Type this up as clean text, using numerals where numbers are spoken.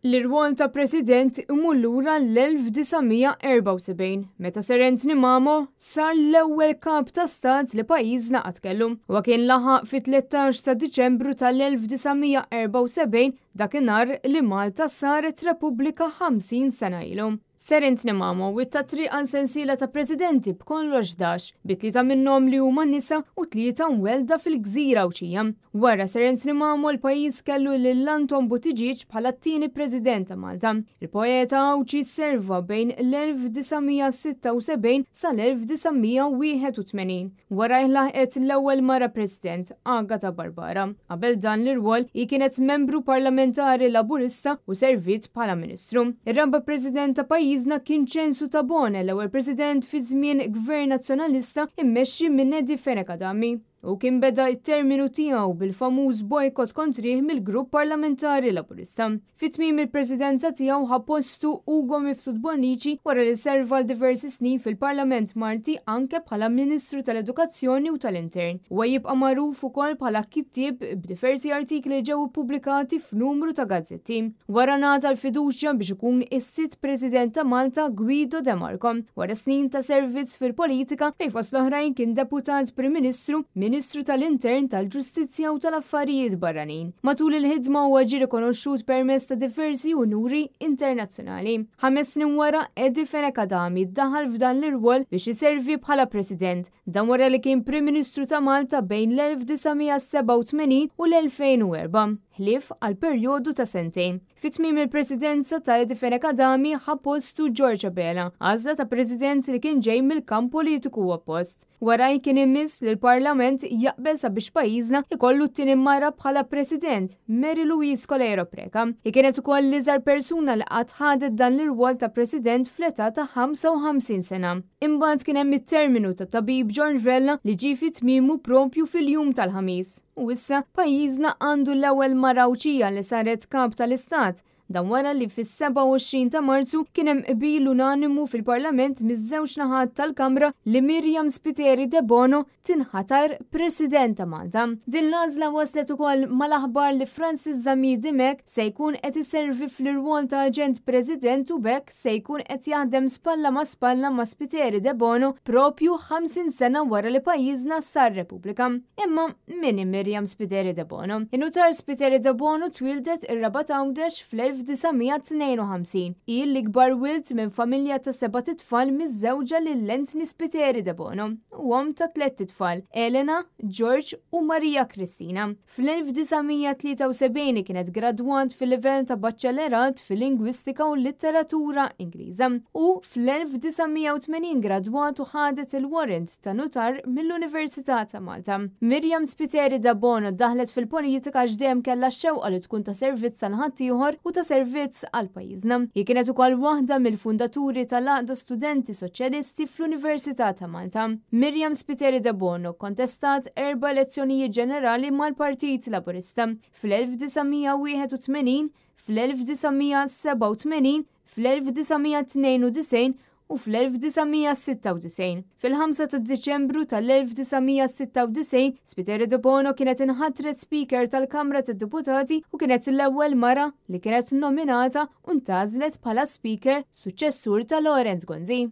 L-irwol ta' President imur lura l-1974, meta Sir Anthony Mamo sar l-ewwel kap ta' stat li pajjiżna qatt kellu. Huwa kien laħaq fit-13 ta' Diċembru tal-1974, dakinhar li Malta saret Repubblika 50 sena ilu. Sir Anthony Mamo witta t-triq għal sensiela ta' presidenti b'kollox 11, bi tlieta minnhom li huma nisa u tlieta mwellda fil-gżira Għawdxija. Wara Sir Anthony Mamo l-pajjiż kellu lil Anton Buttigieg bħala t-tieni President ta' Malta. Il-poeta Għawdxi serva bejn l-1976 sal-1981. Warajh laħqet l-ewwel mara President, Agata Barbara. Qabel dan l-irwol, hi kienet membru parlamentari Laburista u serviet bħala Ministru. Ir-raba' President ta' pajjiżna kien Ċensu Tabone, l-ewwel President fi żmien Gvern Nazzjonalista mmexxi minn Eddie Fenech Adami. Hu kien beda t-terminu tiegħu bil-famuż bojkott kontrih mill-Grupp Parlamentari Laburista. Fi tmiem il-Presidenza tiegħu ħa postu Ugo Mifsud Bonnici wara li serva għal diversi snin fil-Parlament Malti anke bħala Ministru tal-Edukazzjoni u tal-Intern. Huwa jibqa' magħruf ukoll bħala kittieb b'diversi artikli li ġew ippubblikati f'numru ta' gazzetti. Wara ngħata l-fiduċja biex ikun is-sitt President ta' Malta Guido De Marco. Wara snin ta' servizz fil-politika fejn fost l-oħrajn kien Deputat Prim Ministru, Ministru tal-Intern, tal-Ġustizzja u tal-Affarijiet Barranin. Matul il-ħidma huwa ġie rikonoxxut permezz ta' diversi unuri internazzjonali. Ħames snin wara, Eddie Fenech Adami daħal f'dan l-irwol biex iservi bħala President. Dan wara li kien Prim Ministru ta' Malta bejn l-1987 u l-2004, ħlief għal perjodu ta' sentejn. Fi tmiem il-Presidenza ta' Eddie Fenech Adami ħa postu George Abela, għażla ta' President li kien ġej mill-kamp politiku oppost. Warajh kien imiss li l-Parlament jaqbel sabiex pajjiżna jkollu t-tieni mara bħala President, Mary Louise Coleiro Preca. Hi kienet ukoll l-iżgħar persuna li qatt ħadet dan l-irwol ta' President fl-età ta' 55 sena. Imbagħad kien hemm it-terminu tat-Tabib George Vella li ġie fi tmiemu propju fil-jum tal-Ħamis. U issa pajjiżna għandu l-ewwel mara Għawdxija li saret Kap tal-Istat, Dan wara li fis-27 ta' Marzu kien hemm qbil unanimu fil-Parlament miż-żewġ naħat tal-Kamra li Myriam Spiteri Debono tinħatar President ta' Malta. Din l-għażla waslet ukoll mal-aħbar li Francis Zammit Dimech se jkun qed iservi fl-irwol ta' Aġent President u b'hekk se jkun qed jaħdem spalla ma' spalla ma' Spiteri Debono propju 50 sena wara li pajjiżna sar Repubblika. Imma Min hi Myriam Spiteri Debono? In-Nutar Spiteri Debono twieldet ir-Rabat Għawdex fl-1952. Hi l-ikbar wild minn familja ta' sebat itfal miżżewġa lil Anthony Spiteri Debono u omm ta' tlett itfal, Elena, George u Maria Cristina. Fl-1973 kienet gradwat fil-livell ta' Baċellerat fil-Lingwistika u Litteratura Ingliża u fl-1980 gradwat u ħadet il-warrant ta' nutar mill-Università ta' Malta. Myriam Spiteri Debono daħlet fil-politika għax dejjem kellha x-xewqa li tkun ta' servizz għal ħaddieħor u ta' servizz għal pajjiżna. Hi kienet ukoll waħda mill-fundaturi tal-Għaqda Studenti Soċjalisti fl-Università ta' Malta. Myriam Spiteri Debono kkontestat erba' elezzjonijiet ġenerali mal-Partit Laburista fl-1981, fl-1987, fl-1992 u fl-1996. Fil-5 ta' Diċembru tal-1996, Spiteri Debono kienet inħatret Speaker tal-Kamra tad-Deputati u kienet l-ewwel mara li kienet nominata u ntgħażlet bħala Speaker suċċessur ta' Lawrence Gonzi.